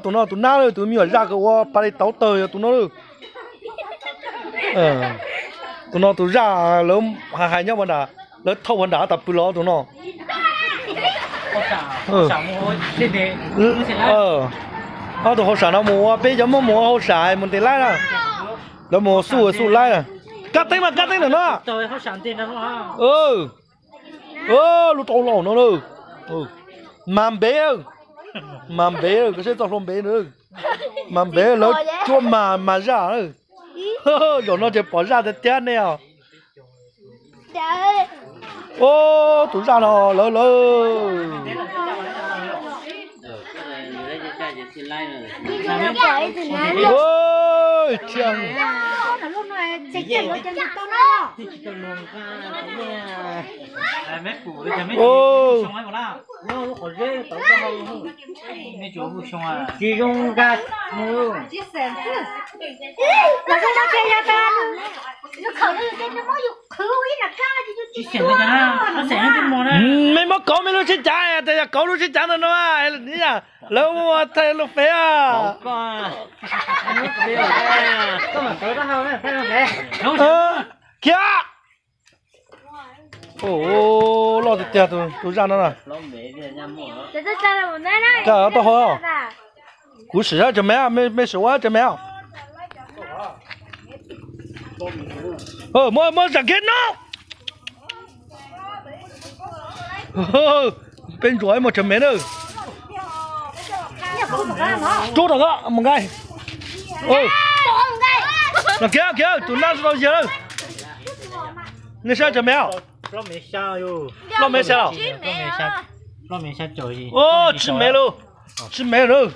Tus no tus nab, tus me nyuam zaj kws ua pas li tauv tawg yog tus no. Tus no tus zaj lawv hais nyob ua nram, lawv thauj ua nram tas pw los tus no. Ob tug hauj sam no mus ua, peb cov Hmoob mus ua hauj sam mus ntes laib na. Lawv mus xub xub laib na. Kab teeb mas kab teeb ntawm no. Lub rau laus no na. Mas npev, mas npev, koj saib txoj hlua npev na. Mas npev lawv cuab mas mas zaj. Zaum no ces pom zaj tiag tiag nej os. Tus zaj no lawv lawv. Tsis zoo nkag mus. Mej muab kauv mej lub tsheb cav, tes yog kauv lub tsheb cav ntawm no, lawv ua thaij lub fej. Khiav. Loj tiag tiag tus zaj no na. Tau hau, kuv sim zaj cov me, mej sim ua cov me. Muab zam kiag no. Peb ntsuas ib muag cov me na. Rub rau koj mus nqaij. Kiag kiag tus nab tsis tau yag na. Nej saib cov me, plaub me xya los? Tsib me lawm, tsib me lawm.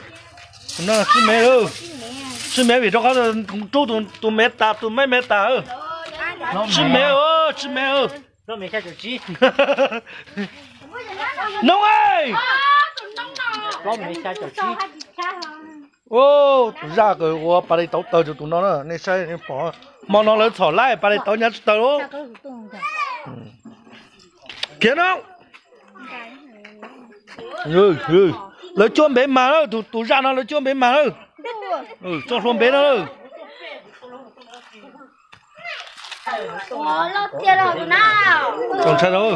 Tsib me lawm, tsib me vim rau qhov rub tus me tas tus me me tas. Tsib me, tsib me. Noob, tus zaj kws ua pas li tauv tawg rau tus no na, nej saib pom hmo no lawv txhom laib pas li tauv nyab tsis tawg lawm. Khiav no. Lawv cuab npev mas lawm, tus zaj no lawv cuab npev mas lawm. Txoj hlua npev no lawm. Txaus ntshai rau.